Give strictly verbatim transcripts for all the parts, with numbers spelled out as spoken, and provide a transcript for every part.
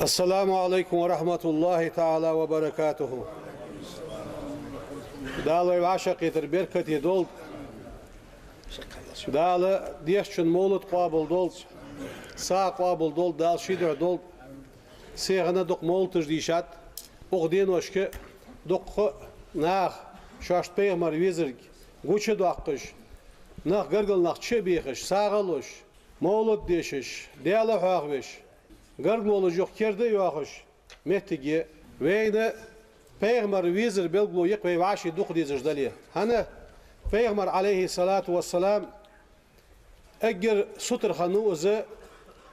السلام عليكم ورحمة الله تعالى وبركاته. Дала вай вӀашагӀкхетар беркате долда. Дала дешачун мовлат къоабал долда. СагӀа къоабал долда, Дала ший духьа долда. Сехана дукха мовлаташ дийшад, укх деношка дукха нах шоашта пайхамара везарг гучадоаккхаш, нах, гаргара нах чу а бехаш, сагӀа а луш, мовлат дешаш, Даьла хьоахавеш, гаргало луш юха керда а йоахаш, моттиг я. Вайна пайхамара везара белгало я-кх вай вӀаший дукха дезаш дале. ХӀана? Пайхамар, Ӏалайхи ссалату вассалам, эггара сутара хиннав из,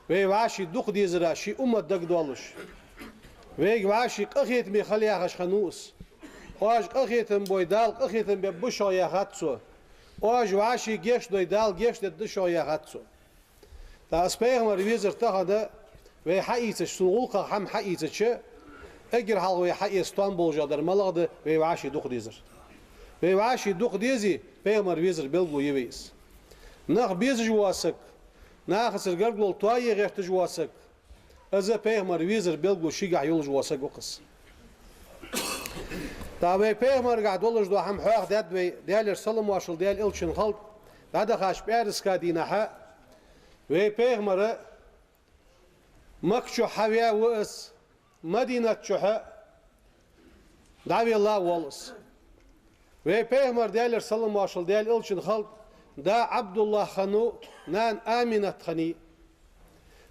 вай вӀаший дукха дезара ший уммат дагадоаллаш. Вайга вӀаший къахетаме хила яхаш хиннав из. Оаш къахетам бой, Дала къахетам бергба шуга, яхад цо. Оаш вӀаший гешт дой, Дала гешт дергда шуга, яхад цо. ТӀаккха из пайхамара везар тахан вай хьаийцача, цун гӀулакхах хӀама хьаийцача, эггара хьалха вай хьаэца тоам болаш дар малагӀа да? Вай вӀаший дукха дезар. Вай вӀаший дукха дезе, пайхамара везара белгало я вай из. Нах безаш вола саг, нахацара гаргало тоае гӀерташ вола саг, из пайхамара везара белгало шийгахьа йолаш вола саг ва-кх из. ТӀаккха вай пайхамарагахьа долаш дола хӀама хьоахадаьд вай, Даьлера салам-моаршал Даьла элчанна хилда, дӀадахача пӀаьраска дийнахьа. Вай пайхамар Макка чу хьаваь ва из, Мадинат чухьа дӀавелла а воал из. Вай пайхамара, Даьлера салам-моаршал Даьла элчанна хилда, да Ӏабдуллахь хиннав, нана Аминат хиннай.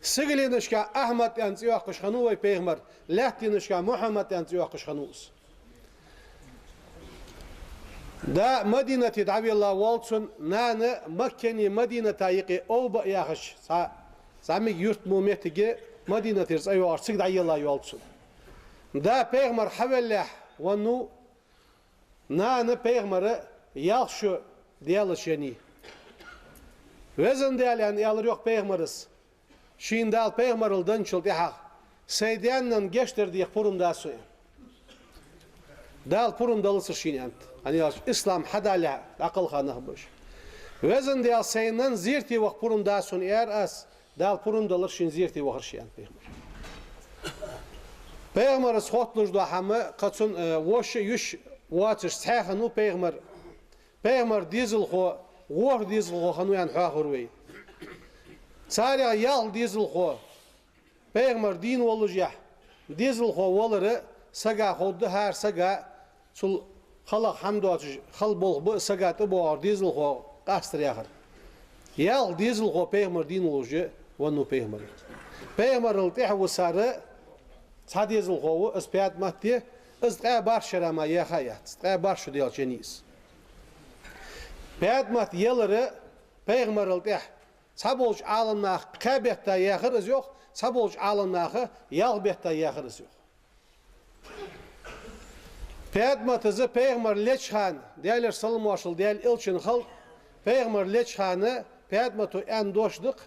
Сигаленашка Ахьмад аьнна цӀи йоаккхаш хиннав вай пайхамар, лаьттанашка Мухьаммад аьнна цӀи йоаккхаш хиннав из. Да Мадинате дӀавелла воал цун, нана Макканеи Мадинатай юкъе Овба яхаш цхьа зӀамига юрт мо моттиг я, Мадинатера цӀи йоагӀаш, цига дӀаелла йоал цун. Да пайхамар хьавеллехь веннав, нана пайхамара ялх шу даьлача еннай. Везан Даьла, аьнна, аьлар йоах пайхамара, шийна Дала пайхамарал денначул тӀехьагӀа, сай даьна гешт дар деха пурам да сона. Дала пурам далацар шийна, аьннад. ХӀана аьлча ислам хьадалехь дӀакхелха нах ба уж. Везан Даьла, сай нанна зерате ваха пурам да сона, аьлар аз, Дала пурам далар шийна, зерате вахар ше, аьннад пайхамара. Пайхамара хотталуш дола хӀама, кхы цун, э, воша а йиша а воацаш цхьаь хиннав пайхамар. Пайхамара дезалхо ворхӀ дезалхо хиннав аьнна хьоахавир вай. Царех ялх дезалхо пайхамар дийна воллашехь, дезалхо валар сага ховргда, хӀара сага, цул халахь хӀама доацаш хала болх ба сага тӀабоагӀар, дезалхо къастар яхар. Ялх дезалхо пайхамар дийна волаш веннав пайхамар. Пайхамарал тӀехьа висар цхьа дезалхо ва, из ПаьтӀамат я, из ткъаь бархӀ шера мара яьха а яц, ткъаь бархӀ шу даьлча еннай из. ПаьтӀамат елар пайхамарал тӀехьа цхьаболча Ӏаламнаха кхаь бетта яьхар из йоах, цхьаболча Ӏаламнаха ялх бетта яьхар из йоах. ПаьтӀамат из пайхамар леча хана, Даьлера салам-моаршал Даьла элчанна хилда, пайхамар леча хана ПаьтӀамата аьнна дош да-кх,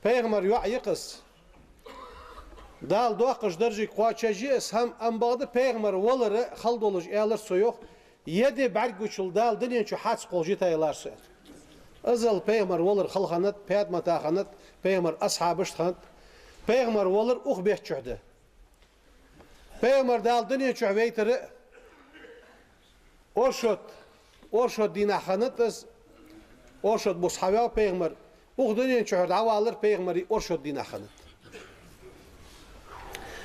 пайхамара йоӀ я-кх из. Дала доаккхаш даржага кхоачаш я из, хӀама, ам бакъда пайхамар валар хала долаш, аьлар цо йоах, е ди бӀаргагучул Дала дунен чу хьац кхолла житаяьлар со, аьнна. Иззал пайхамар валар хала хиннад, ПаьтӀамата хиннад, пайхамара асхьабашта хиннад. Пайхамар валар укх бетта чухь да. Пайхамар Дала дунен чухь вайтар оршот, оршот дийнахьа хиннад из, оршот бус хьаваьв пайхамар, укх дунен чухь дӀавалар пайхамара оршот дийнахьа хиннад.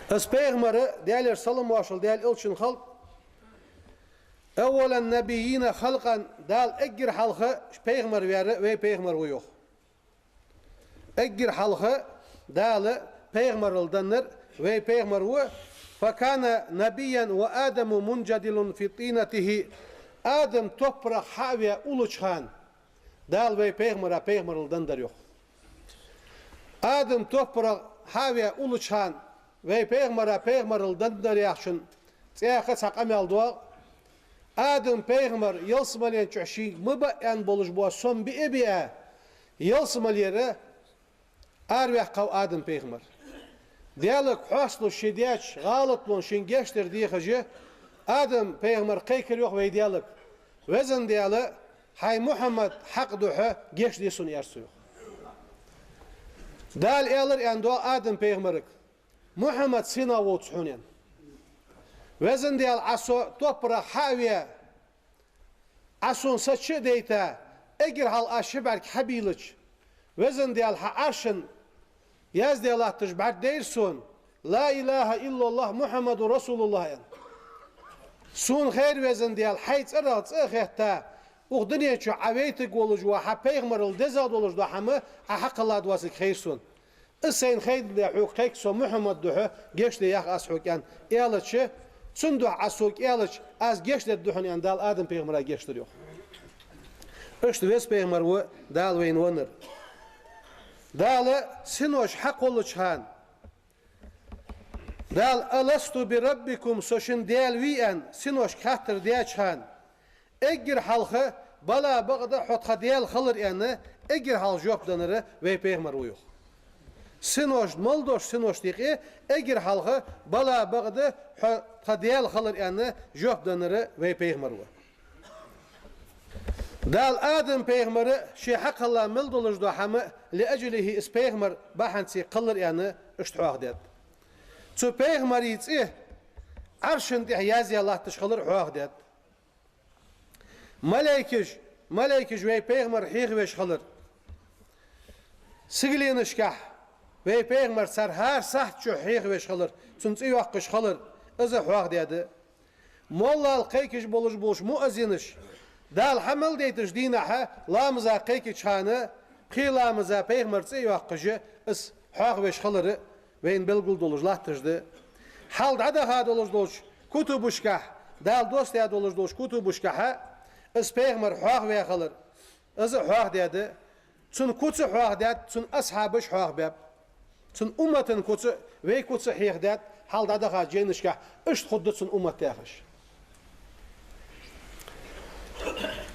Из пайхамар, Даьлера салам-моаршал Даьла элчанна хилда, أول النبيين خلقا, Дала эггара хьалха пайхамар ваьр вай пайхамар ва йоах. Эггара хьалха Дала пайхамарал деннар вай пайхамар ва. فكان نبيا وآدم منجدل في طينته. Адам топпарах хьа а ваь уллача хана Дала вай пайхамара пайхамарал деннадар йоах. Адам топпарах хьа а ваь уллача хана вай пайхамара пайхамарал деннадар яхачун цӀаькха цхьа къамаьл доагӀа. Адам пайхамар ялсмален чухь шийга ма баа аьнна болаш бола сом биа а биа, ялсмалера араваьккхав Адам пайхамар. Даьлага хьоасталуш ше даьча гӀалатлонна шийна гешт дар дехаш, Адам пайхамар кхайкар йоах вай Даьлага: «Везан Даьла, хьай Мухьаммада хьакъа духьа гешт де сона», — аьлар цо йоах. Дала аьлар аьнна доагӀа Адам пайхамарага: Мухьаммад сенах вовз хьона, аьнна. Везан Даьла, Ӏа со топпарах хьа а ве, Ӏа сона са чу а дайта, эггара хьалха аз ши бӀарг хьабийлача, Везан Даьла, хьа Ӏаршана яздаь латташ бӀарг дайра сона: «لا إله إلا الله محمد رسول الله», аьнна. Сона хайра, Везан Даьла, хьай цӀерах цӀи а хетта, укх дунен чу Ӏа вайтаргволаш вола хьа пайхамарал дезагӀа долаш дола хӀама Ӏа хьакхелла доацилга хайра сона. Из сайна хайна дале, хьога кхайк со Мухьаммада духьа гешт де ях аз хьога, аьнна, аьлча, цунна духьа Ӏа сога аьлча, аз гешт дергда хьона, аьнна, Дала Адам-пайхамара гешт дир, йоах. Иштта веза пайхамар ва Дала вайна веннар. Дала синош хьакхоллача хана, Дала: «ألست بربكم», со шун Даьла вий, аьнна, синошка хаттар даьча хана, эггара хьалха: «Бала, бакъда хьо тха Даьла хилар», аьнна, эггара хьалха жоп деннар вай пайхамар ва, йоах. Синошта мел дош, синошта юкъе эггара хьалха: «Бала, бакъда хьо тха Даьла хилар», аьнна, жоп деннар вай пайхамар ва. Дала Адам-пайхамар ше хьакхелла мел долаш дола хӀама, «لأجله», из пайхамар бахьанца кхеллар, аьнна, иштта хьоахадаьд. Цу пайхамара цӀи Ӏаршана тӀа язъяь латташ хилар хьоахадаьд. Малейкаш, малейкаш вай пайхамар хьехавеш хилар. Сигаленашкахь вай пайхамар цар хӀара сахьта чу хьехавеш хилар, цун цӀи йоаккхаш хилар, из а хьоахадаьд. Моллал кхайкаш болаш болча муаззинаш, Дала хьа мел дайтача дийнахьа ламаза кхайкача хана, пхе ламаза пайхамара цӀи а йоаккхаш, из хьоахавеш хилар вайна белгал долаш латташ да. Хьалха дӀадаха долаш долча кутубашкахь, Дала доссадаь долаш долча кутубашкахьа, из пайхамар хьоахаваь хилар, из а хьоахадаьд. Цун куц а хьоахадаьд, цун асхьабаш хьоахабаьб. Цун уммата куц а, вай куц а хьехадаьд хьалха дӀадахача жайнашкахь, иштта хургда цун уммат, яхаш.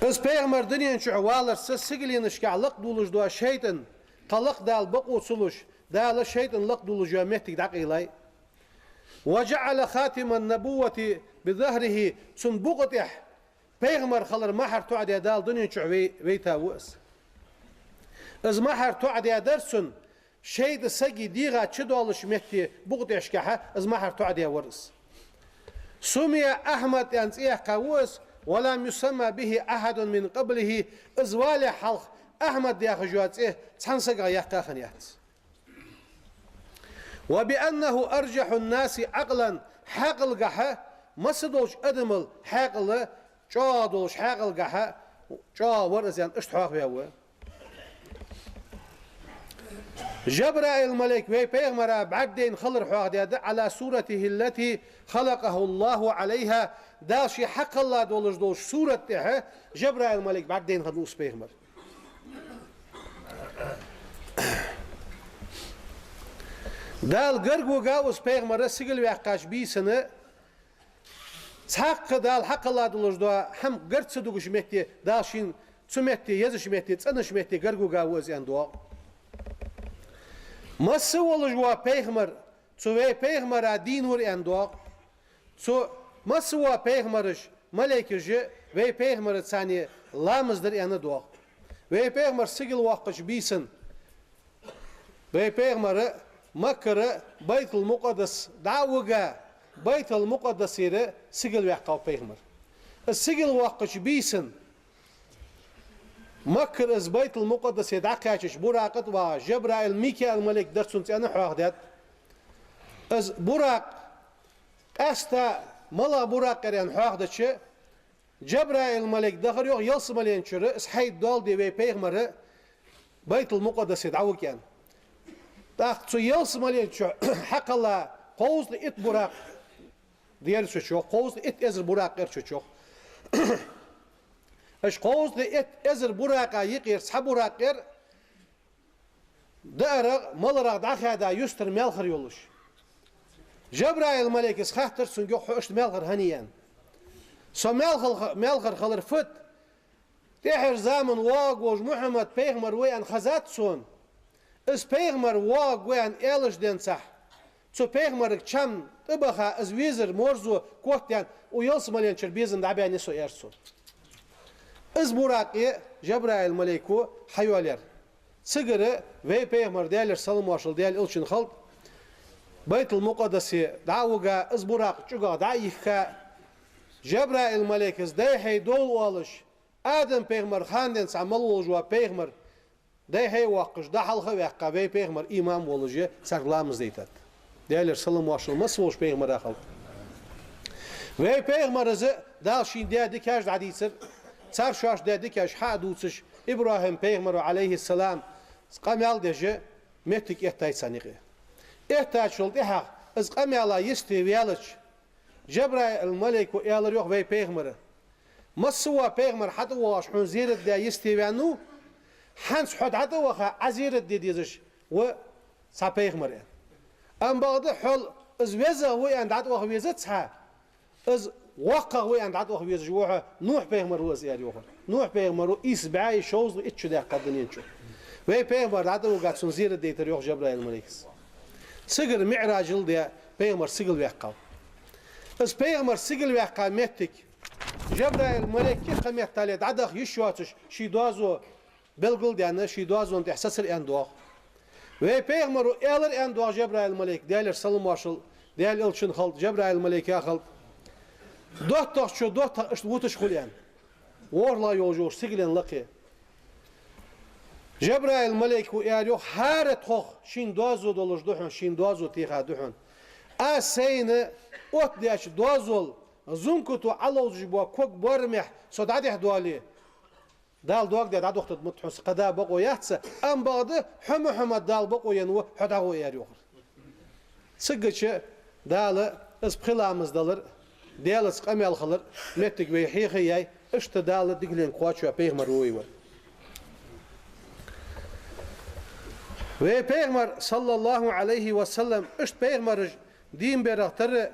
Из пайхамар дунен чу валарца сигаленашкахь лакхдувлаш дола шайтӀа, кхы лакхдала бокъо ца луш, Дала шайтӀа лакхдувлаш йола моттиг дӀакъайлай. «وجعل خاتم النبوة بظهره», цун букъа тӀа пайхамар хилара мухӀар тоӀадаь Дала дунен чу вай-, вайта ва из. Из мухӀар тоӀадаь дар цун, шайтӀа сага дегӀа чудоалача метте букъа тӀехьашкахьа из мухӀар тоӀадаь вар из. «سمي أحمد», аьнна цӀи яьккха ва из, «ولم يسم به أحد من قبله», из валехьа хьалха Ахьмад яхаш йола цӀи цхьан сагах яьккха хиннаяц. «وبأنه أرجح الناس عقلا», хьаькъалгахьа, масса долча адамал хьаькъал чӀоагӀа долаш, хьаькъалгахьа чӀоагӀа вар из, аьнна, иштта хьоахаваь ва. Жабраил малейк вай пайхамара бӀаргадайна хилар хьоахадаьд, «على صورته التي خلقه الله عليها», Дала ше хьакхелла долаш долча сурат тӀа Жабраил малейк бӀаргадайна хиннав из пайхамар. Дала гарга вигав из пайхамар сигала ваьккхача бийсан, цхьаккха Дала хьакхелла долаш дола хӀама гарга ца дугача метте, Дала шийна цу метте, езача метте, цӀенача метте гарга вигав из, аьнна доагӀа. Масса волаш вола пайхамар цу вай пайхамара дийна вар, аьнна доагӀа. Цу масса вола пайхамараш, малейкаша вай пайхамара царна ламаз дир, аьнна доагӀа. Вай пайхамар сигала воаккхача бийсан, вай пайхамар Маккара Байтул-Мукъаддас дӀа а вига, Байтул-Мукъаддасера сигала ваьккхав пайхамар. Из сигала воаккхача бийсан, Маккара из Байтул-Мукъаддасе дӀакхаьчача, Буракъа тӀа вагӀаш, Жабраил, Микаил малейк дар цун, цӀена хьоахадаьд. Из Буракъ къаьстта малагӀа Буракъ яр, аьнна хьоахадича, Жабраил малейк дахар, йоах, ялсмален чура, из хьайда доал де вай пайхамар Байтул-Мукъаддасе дӀавига, аьнна. ТӀаккха цу ялсмален чу хьакхелла кховзткъеи итт Буракъ дар цу чу, кховзткъеи итт эзар Буракъ яр цу чу. Уж кховзткъеи итт эзар Буракъа юкъера цхьа Буракъ яр даарах, маларах дӀахаьда юстара маьлхара йолаш. Жабраил малейкас хаьттар цунга, йоах, хьо иштта маьлхара хӀана я, аьнна. Со маьлхал-, маьлхара хилар фуд? ТӀехьарча заман воагӀаргволаш Мухьаммад пайхамар ва, аьнна, хезад сона. Из пайхамар воагӀаргва, аьнна, аьлча денз, цу пайхамарга чам тӀабаха, из везар, морзо котдаьнна, укх ялсмален чура безам дӀабаьннай со, аьлар цо. Из Буракъ я Жабраил малейко хьайоалаяьр. Цигара вай пайхамар, Даьлера салам-моаршал Даьла элчанна хилда, Байтул-Мукъаддасе дӀа а вига, из Буракъ чӀоагӀа дӀа а йихка, Жабраил-малейкас: «Дай хьай дола», — оалаш, Адам-пайхамара хана денз цхьа мел волаш вола пайхамар, дай хьай воаккхаш, дӀахьалха а ваьккха, вай пайхамар имам волаш, царга ламаз дайтад. Даьлера салам-моаршал массаволча пайхамара хилда. Вай пайхамара из Дала шийна даь дикаш дӀадийцар, цар шоашта даь дикаш хьа а дувцаш, ИбрахӀим-пайхамара, Ӏалайхи ссалам, къамаьл деш, моттиг эттай царна юкъе. Эттачул тӀехьагӀа, из къамаьла йисте ваьлча, Жабраил-малейко аьлар йоах вай пайхамара: «Массавола пайхамар хьатӀавоагӀаш хьона зерат даь йисте ваьннав, хӀанз хьо дӀатӀаваха Ӏа зерат де дезаш ва цхьа пайхамар», — аьнна. Амма бакъда хьол из везагӀа ва аьнна дӀатӀаваха везац хьа, из воккхагӀа ва аьнна дӀатӀаваха везаш ва хьо, Нухь-пайхамар ва из, аьлар йоах. Нухь-пайхамара ийс бӀаь шовзткъа итт шу даьккхад дунен чу. Вай пайхамар дӀатӀавига цунна зерат дайтар йоах Жабраил-малейкас. Цигара МиӀражал де пайхамар сигала ваьккхав. Из пайхамар сигала ваьккха моттиг Жабраил-малейк кхы меттел дӀадаха йиш йоацаш, ший доазо белгалдаьнна, ший доазон тӀа сецар аьнна доагӀа. Вай пайхамара аьлар аьнна доагӀа Жабраил-малейка, Даьлера салам-моаршал Даьла элчанна хилда, Жабраил-малейка хилда: «ДоттагӀчо доттагӀа иштта вуташ хул», — аьнна, ворхӀлагӀа йолаш йолча сигален лакхе. Жабраил-малейко аьлар йоах: «ХӀара тхох шийна доазо долаш да хьона, шийна доазо теха да хьона. Аз сайна оттадаьча доазол зункото Ӏоловзаш бола ког боарамехь со дӀадехьа доале, Дала дог даь дӀадохийтаргда хьона, са кхы да бокъо яц са, амма бакъда хьо, Мухьаммад, Дала бокъо енна ва, хьо дӀагӀо», — аьлар йоах. Цигача Дала из пхи ламаз далар, Даьлаца къамаьл хилар моттиг вай хьехаяьй, иштта Дала дикаленга кхоачаваь пайхамар ва вай. Вай пайхамар, саллаллахӀу Ӏалайхи ва саллам, иштта пайхамараш дийна барах тара,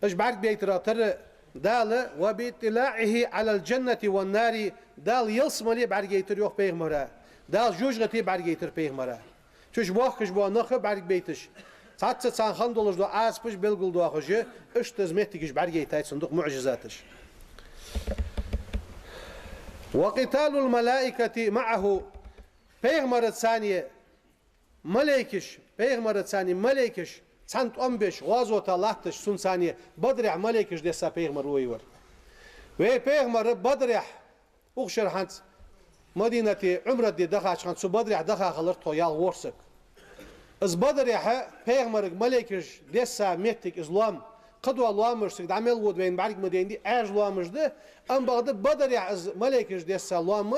уж бӀаргабайтарах тара Дала: «وباطلاعه على الجنة والنار», Дала ялсмале бӀаргайайтар йоах пайхамара, Дала жожагӀате бӀаргайайтар пайхамара. Цу чу боахкаш бола нах бӀаргабайташ, цхьацца царна хинна долаш дола Ӏазапаш белгалдоахаш, иштта из моттигаш бӀаргайтай цунна дукха муӀжизаташ. «وقتال الملائكة معه», пайхамарацеи малейкаш, пайхамарацеи малейкаш цхьана тӀом беш, гӀазота латташ, цунцеи Бадрехь малейкаш десса пайхамар ва вай. Вай пайхамар Бадрехь, укх шера хӀанз Мадинате Ӏумрат де дахача хана, цу Бадрехь даха хилар тхо ялх ворхӀ саг. Из Бадрехь пайхамарга малейкаш десса моттиг, из лоам, кхыдола лоамаш цига дӀа мел вода вайна бӀарга ма дайнадий, Ӏаьржа лоамаш да, амма бакъда Бадрехь из малейкаш десса лоам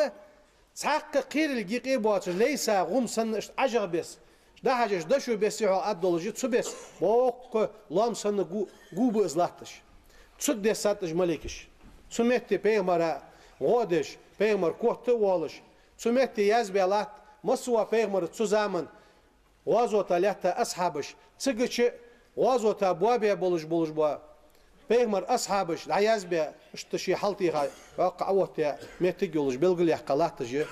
цхьаккха кхерилга юкъе боацаш, лейса гӀум санна иштта Ӏажагӏа бесса, дӀахьежача дошо бесса хьо ад долаш, цу бесса боккха лоам санна гу-, гу ба из латташ. Цу дессад уж малейкаш. Цу метте пайхамара гӀо а деш, пайхамар котта а волаш, цу метте язбе латт массавола пайхамара цу заман гӀазота лаьтта асхьабаш, цигача гӀазота боабе болаш болаш бола пайхамара асхьабаш дӀаязбе, иштта ший хьалтӀеха йоккха Ӏооттаяь моттиг йолаш белгалъяьккха латташ я.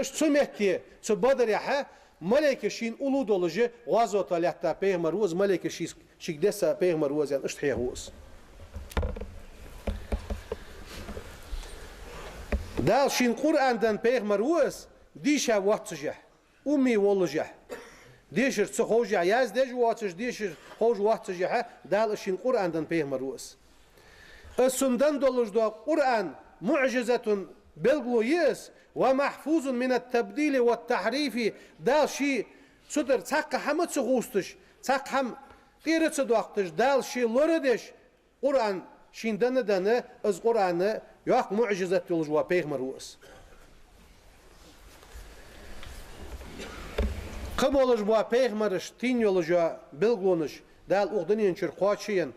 Иштта цу метте, цу Бадрехь малейкаш шийна уллув долаш гӀазота лаьтта пайхамар ва из, малейкаш ший-, шийга десса пайхамар ва из, аьнна, иштта хьеха ва из. Дала шийна Къуръан денна пайхамар ва из, дийша воаццашехь, умми воллашехь, дешар ца ховшшехь, яздеш воацаш, дешар ховш воаццашехь, Дала шийна Къуръан денна пайхамар ва из. Из цунна денна долаш дола Къуръан муӀжизатун белгало я из, «ومحفوظ من التبديل والتحريف», Дала ший цу тӀара цхьаккха хӀама ца хувцаш, цхьаккха хӀама тӀера ца доаккхаш, Дала ше лорадеш, Къуръан шийна денна а денна, из Къуръан йоккха муӀжизат йолаш вола пайхамар ва из. Кхы болаш бола пайхамараш тӀа йолаш йола белгалонаш Дала укх дунен чура кхоачаенна,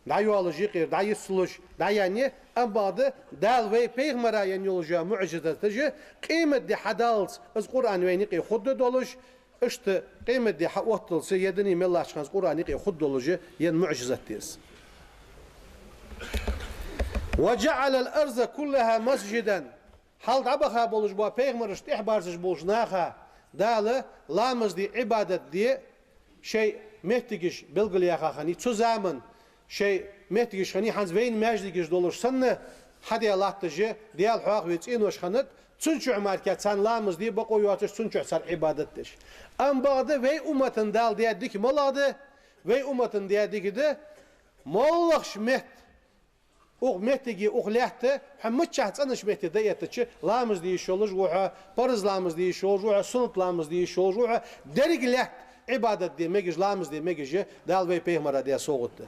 дӀайоалаш юкъера, дӀайицлуш, дӀаяьнна, амма бакъда Дала вай пайхамара енна йолаш йола муӀжизаташ къематди хьадаллалца из Къуръан вайна юкъе хургдолаш, иштта къематди хьаотталца, е дуне мел латтача хана из Къуръан юкъе хургдолаш енна муӀжизат я из. «وجعل الأرض كلها مسجدا». Хьалха дӀабаха болаш бола пайхамараш, тӀехьабарзаш болча наха Дала ламаз де, Ӏибадат де шоай моттигаш белгалъяьха хиннай. Цу заман шоай моттигаш хиннай, хӀанз вайна маьждигаш долаш санна, хьадаь латташ, Даьла хьоахаве цӀенош хиннад, цун чухь мара царна ламаз де бокъо йоацаш, цун чухь цар Ӏибадат деш. Амма бакъда вай уммата Дала даь дика малагӀа да, Вай уммата даь дика да, моллагӀча метте, укх моттиге, укх лаьтта, хьо миччахьа цӀенача метте дӀаэттача, ламаз де йиш йолаш ва хьо, парз ламаз де йиш йолаш ва хьо, суннат ламаз де йиш йолаш ва хьо, деррига лаьтта Ӏибадат де мегаш, ламаз де мегаш, Дала вай пайхамара даь совгӀат да.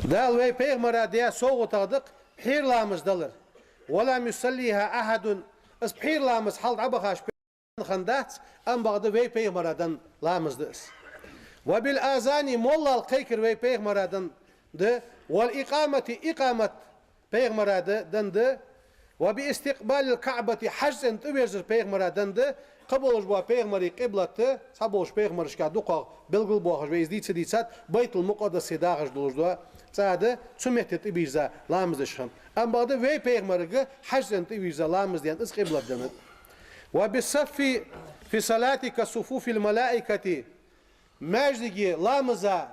Дала вай пайхамара даь совгӀатех да-кх пхьера ламаз далар. «ولم يصلها أحد», из пхьера ламаз хьалха дӀабахача пайхамара хиннадац, амма бакъда вай пайхамара даь ламаз да из. «وبالأذان», моллал кхайкар вай пайхамара даь да, «والإقامة», икъамат пайхамара даь да, «وباستقبال الكعبة», Хьажцӏен тӏаверзар пайхамара даь да, кхыболаш бола пайхамарий къиблат, цхьаболча пайхамарашка дукхагӏа белгалбоахаш, вай из дийца дийцад, Байтул-Мукъаддасе дахаш долаш дола цӏа да, цу метте тӏабийрза ламаз деш хиннаб. Амма бакъда вай пайхамарга Хьажцӏен тӏавийрза ламаз даьд, из къиблат даьд. «وبالصف في الصلاة كصفوف الملائكة», маьждиге ламаза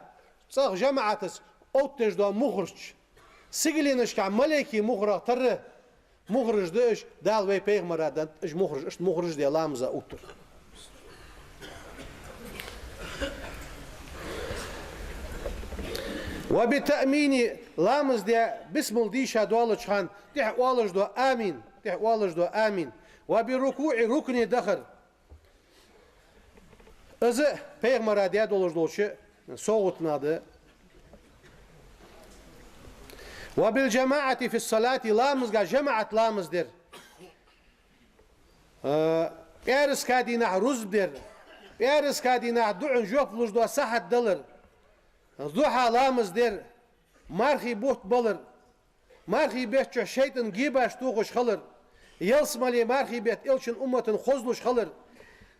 цӏагӏа жамаӏатаца оттадеш дола мухараш, сигаленашка малейкий мухарах тара мухараш да уж, Дала вай пайхамара даьд уж мухараш, иштта мухараш да ламаза оттар. «وبالتأمين», ламаз де бисмал дийша долча хана тӏехьа оалаш дола амин, тӏехьа оалаш дола амин. «وبالركوع», рукуӏе дахар. Из пайхамара даь долаш долча совгӏатех да. «وبالجماعة في الصلاة», ламазга жамаӏат ламаз дар. Э, пӏаьраска дийнахьа рузба дар. Пӏаьраска дийнахьа дуӏан жоп луш дола сахьат далар. Зухьа ламаз дар. Мархий бутт балар. Мархий бетта чу шайтӏан гебаш тохаш хилар. Ялсмале мархий бетта элчан умматах хозлуш хилар.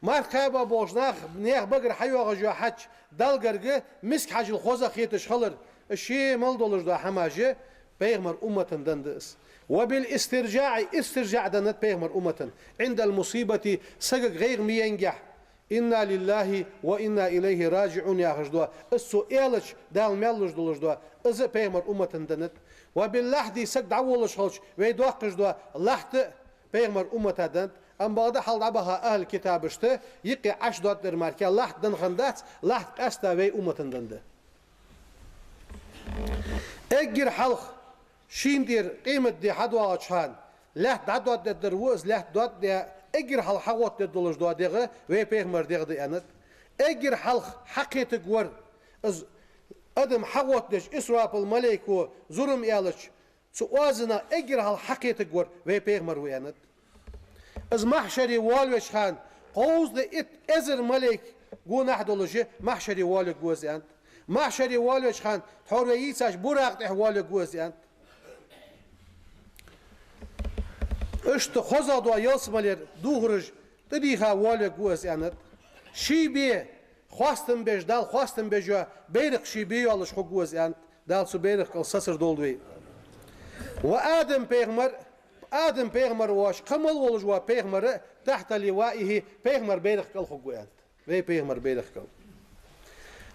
Марха кхаба болаш нах, наьха багара хьайоагӏаш йола хьаж Далла гарга миска хьажал хоза хеташ хилар. Ше мел долаш дола хӏамаш пайхамара уммата даьд из. «وبالاسترجاع», истиржаӏ даьд пайхамара уммата. «عند المصيبة», сагага гӏайгӏа ма яьннагӏа. «إنا لله وإنا إليه راجعون», яхаш дола, из цо аьлча, Дала маьл луш долаш дола, из пайхамара уммата даьд. «وباللحد», саг дӏаволлаш хилча, вай доаккхаш дола лахьд пайхамара уммата даьд. Амма бакъда хьалха дӏабаха ахӏлу китабашта юкъе ӏаш доадаьр мара лахьд даь хиннадац, лахьд къаьстта вай уммата даьд. Эггара хьалха шийна тӏера къематди хьадоагӏача хана лаьтта дӏадоадаьдар ва из, лаьтта доадаь, эггара хьалха хьагӏоттадеш долаш дола дегӏ вай пайхамара дегӏ да аьннад. Эггара хьалха хьакхетаргвар из, адам хьагӏоттадеш, Исрафил малейко зурам аьлча, цу оазонах эггара хьалха хьакхетаргвар вай пайхамар ва аьннад. Из махьшаре воалавеча хана кховзткъеи итт эзар малейк гонахьа долаш махьшаре воалавергва из аьннад. Махьшаре воалавеча хана тхьовра вай йийцача Буракъ тӏехьа воалавергва из аьннад. Иштта хозагӏа дола ялсмалера духараш тӏадийха воалавергва из аьннад. Ший бе хоастам беш, Дала хоастам беш йола байракх ший бе йоаллаш хургва из аьннад. Дала цу байракха кӏал сацар долда вай. «وآدم», пайхамар, Адам пайхамар воацаш кхы мел волаш вола пайхамар, «تحت لوائه», пайхамара байракха кӏал хургва аьннад. Вай пайхамара байракха кӏал.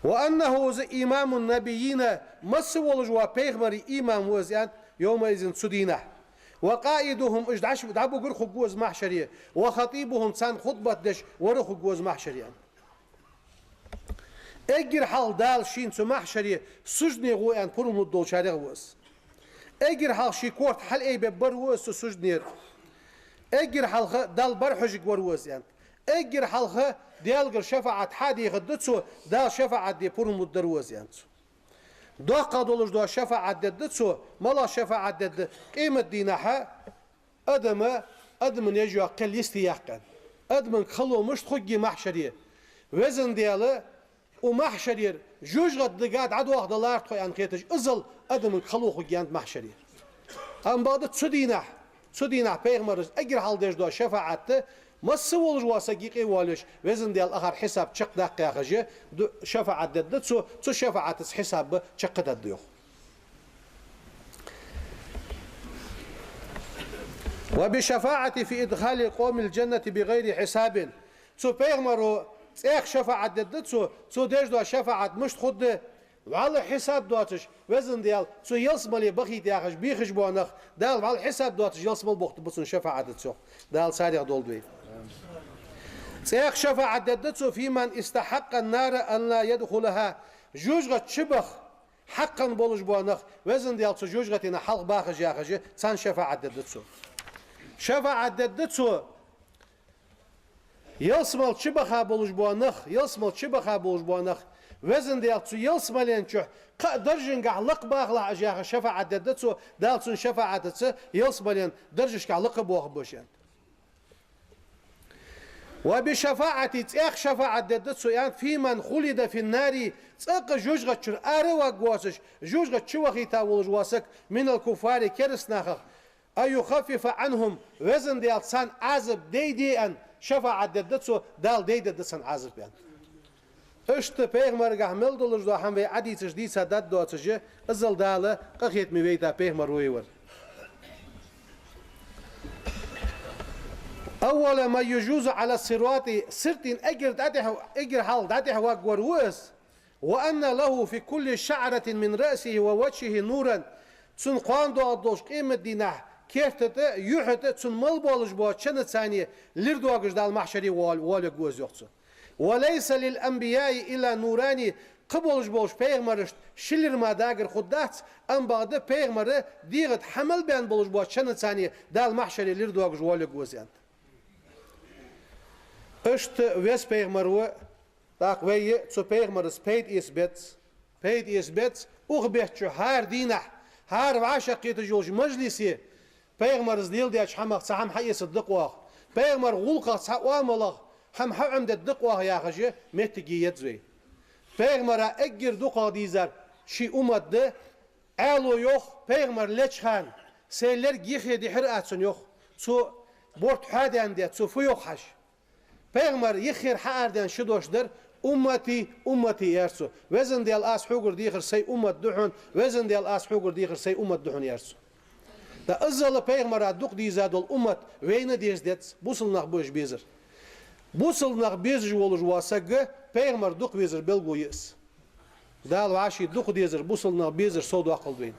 «وأنه», из, «إمام النبيين», масса волаш вола пайхамарий имам ва из аьннад, «يومئذ», цу дийнахьа. «وقائدهم», уж дӏаш-, дӏабугар хургва из махьшаре, «وخطيبهم», царна хутбат деш вар хургва из махьшаре аьннад. Эггара хьалха Дала шийна цу махьшаре суждане гӏо аьнна пурам лургдолчарех ва из. Эггара хьалха ший корта хьалъайбергбар ва из цу сужданера. Эггара хьалха Далла бӏарахьожаргвар ва из аьннад. Эггара хьалха Даьлагара шафаӏат хьадийхаргда цо, Дала шафаӏат де пурам лургдар ва из аьннад цо. Доккха долаш дола шафаӏат дергда цо, малагӏа шафаӏат дергда, къематдийнахьа Адама, адама ежа кхел йисте яккха. Адамага хало мишта хургья махьшаре? Везан Даьла, укх махьшарера жожагӏатен дага дӏадоахадалар тхо аьнна хеташ, иззал адамага хало хургья аьннад махьшаре. Амма бакъда цу дийнахьа, цу дийнахьа пайхамара эггара хьалха деш дола шафаӏат, масса волаш вола саг юкъе воалавеш, Везан Даьла, акхар хьисап чакхдаккха яхаш, ду-, шафаӏат дергда цо, цу шафаӏатаца хьисап чакхдаргда йоах. «وبالشفاعة في إدخال القوم الجنة بغير حساب». Цу пайхамара цӏаьхха шафаӏат дергда цо, цо деш дола шафаӏат мишта хургда, вӏалла хьисап доацаш, Везан Даьла, цу ялсмале бахийта яхаш бехаш бола нах, Дала вӏалла хьисап доацаш ялсмале бохийтаргба цун шафаӏатаца йоах. Дала царех долда вай. ЦӀех шафаӀат дергда цо, في من استحق النار أن لا يدخلها, жожагӀате чубаха хьакъ болаш бола нах, Везан Даьла, цу жожагӀатенах хьалха бахаш яхаш, царна шафаӀат дергда цо. ШафаӀат дергда цо, ялсмале чубаха болаш бола нах, ялсмале чубаха болаш бола нах, Везан Даьла, цу ялсмален чу кхы а даржашкахьа лакхбахалахь уж яхаш шафаӀат дергда цо, Дала цун шафаӀатаца ялсмален даржашкахьа лакхбоахаргба уж, аьнна. وبشفاعة, цӀех шафаӀат дергда цо, аьнна, في من خلد في النار, цӀаккха жожагӀате чура ара варгвоацаш, жожагӀате чувахийта волаш вола саг, من الكفار, кераста нахах, أن يخفف عنهم, Везан Даьла, царна Ӏазап дайде аьнна, шафаӀат дергда цо, Дала дайдергда царна Ӏазап, аьнна. Иштта пайхамарагахьа мел долаш дола хӀама вай Ӏадийцаш дийца даргдоацаш, иззал Дала къахетаме вайта пайхамар вай вар. أول من يجوز على الصراط, сиратен эггара дӀатӀехьа, эггара хьалха дӀатӀехьаваргвар ва из. وأن له في كل شعرة من رأسه ووجهه نورا. Цун кхоана доагӀаш долча къематдийнахьа керта тӀа, юхьа тӀа цун мел болаш бола чана царна лир доагаш Дала махьшаре вол-, волавергва из, йоах цо. وليس للأنبياء إلا نوران, кхы болаш болча пайхамарашта ши лир мара дагар хургдац, амма бакъда пайхамара дегӀа тӀа хьа мел баьнна болаш бола чана царна Дала махьшаре лир доагаш волавергва из, аьнна. Иштта веза пайхамар ва, тӀаккха вай цу пайхамарца пайда эца беза, пайда эца беза, укх бетта чу хӀара дийнахьа, хӀара вӀашагӀкхеташ йолча мажлисе, пайхамарца леладеча хӀамах цхьа хӀама хьаэцаргда-кх оаха, пайхамара гӀулакхах, цхьа оамалах хӀама хьаӀомадаргда-кх оаха яхаш, моттиг е еза вай. Пайхамара эггара дукхагӀа дийзар ший уммат да, Ӏаьлас йоах, пайхамар леча хана сай лерг йиххе дихьар аз цунна, йоах. Цо борт хьоадаьннадаь, цо фу йоах хьажа. Пайхамар йиххьера хьаарадаьнна ши дош дар: «أمتي، أمتي», — аьлар цо. «Везан Даьла, аз хьогара дехар сай уммат да хьона, Везан Даьла, аз хьогара дехар сай уммат да хьона», — аьлар цо. ТӀаккха иззал пайхамара дукха дийза дола уммат вайна деза деза, бусалба нах ба уж безар. Бусалба нах безаш волаш вола саг пайхамар дукха везар белгало я из. Дала вӀаший дукха дезар, бусалба нах безар совдоаккхалда вайна.